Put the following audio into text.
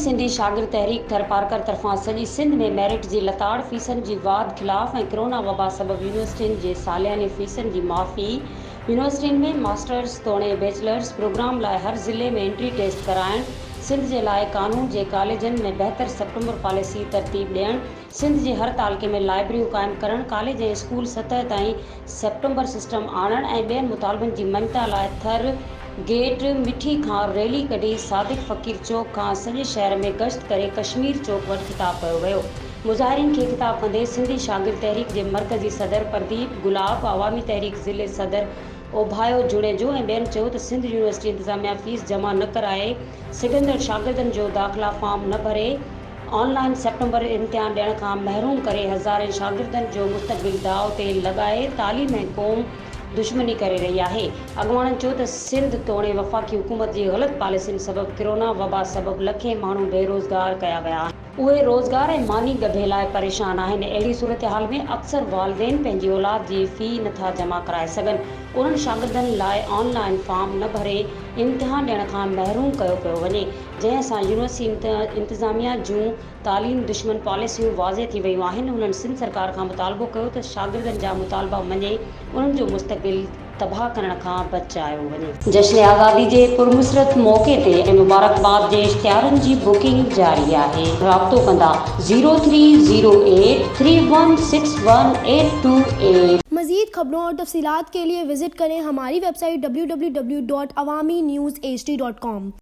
سنڌي شاگرد تحريڪ ٿرپارڪر طرفان سڄي سنڌ ۾ ميرٽ جي لتاڙ، فيسن جي واڌ خلاف ۽ ڪرونا وبا سبب يونيورسٽين جي سالياني فيسن جي معافي، يونيورسٽين ۾ ماسٽرز توڻي بيچلرز پروگرام لاء هر ضلعي ۾ انٽري ٽيسٽ ڪرائڻ، سنڌ جي لاء قانون جي ڪاليجن ۾ بهتر سيپٽمبر پاليسي ترتيب ڏيڻ، سنڌ جي هر تعلقي ۾ لائبريون قائم ڪرڻ، ڪاليج ۽ اسڪول سطح تائين سيپٽمبر سسٽم آڻڻ ۽ ٻين مطالبن جي مڃتا لاء ٿر گيٽ مٺي کان ريلي ڪڍي صادق فقير چوڪ کان سڄي شهر ۾ گشت ڪري ڪشمير چوڪ وٽ خطاب ڪيو ويو. مظاهرين کي خطاب ڪندي سنڌي شاگرد تحريڪ جي مرڪزي صدر پرديپ گلاب، عوامي تحريڪ ضلعي صدر اوڀايو جوڻيجو ۽ ٻين چيو ته سنڌ يونيورسٽي انتظاميا فيس جمع نه ڪرائي سگهندڙ شاگردن جو داخلا فارم نه ڀري آن لائين سيپٽمبر امتحان ڏيڻ کان محروم ڪري هزارين شاگردن جو مستقبل داء تي لڳائي تعليم ۽ قوم دشمني ڪري رهي آهي. اڳواڻن چيو ته سنڌ توڻي وفاقي حڪومت جي غلط پاليسين سبب ڪرونا وبا سبب لکين ماڻهو بيروزگار ڪيا ويا آهن. اهي روزگار ۽ ماني ڳڀي لاء پريشان آهن. اهڙي صورتحال ۾ اڪثر والدين پنهنجي اولاد جي في نٿا جمع ڪرائي سگهن. انهن شاگردن لاء آن لائين فارم نه ڀري امتحان ڏيڻ کان محروم ڪيو پيو وڃي. جنهن سان يونيورسٽي انتظاميا جون تعليم دشمن پاليسيون واضح ٿي ويون آهن، هنن سنڌ سرڪار کان مطالبو ڪيو ته شاگردن جا مطالبا مڃي انهن جو مستقبل تباهه ڪرڻ کان بچايو وڃي. جشن آزادي جي پرمسرت موقعي تي ۽ مبارڪباد جي اشتهارن جي بڪنگ جاري آهي، رابطو ڪندا zero three zero eight three one six one eight two eight. مزيد خبرون اور تفصيلات کے لئے وزٽ کریں ہماری web site W W W dot Awami news H D dot com.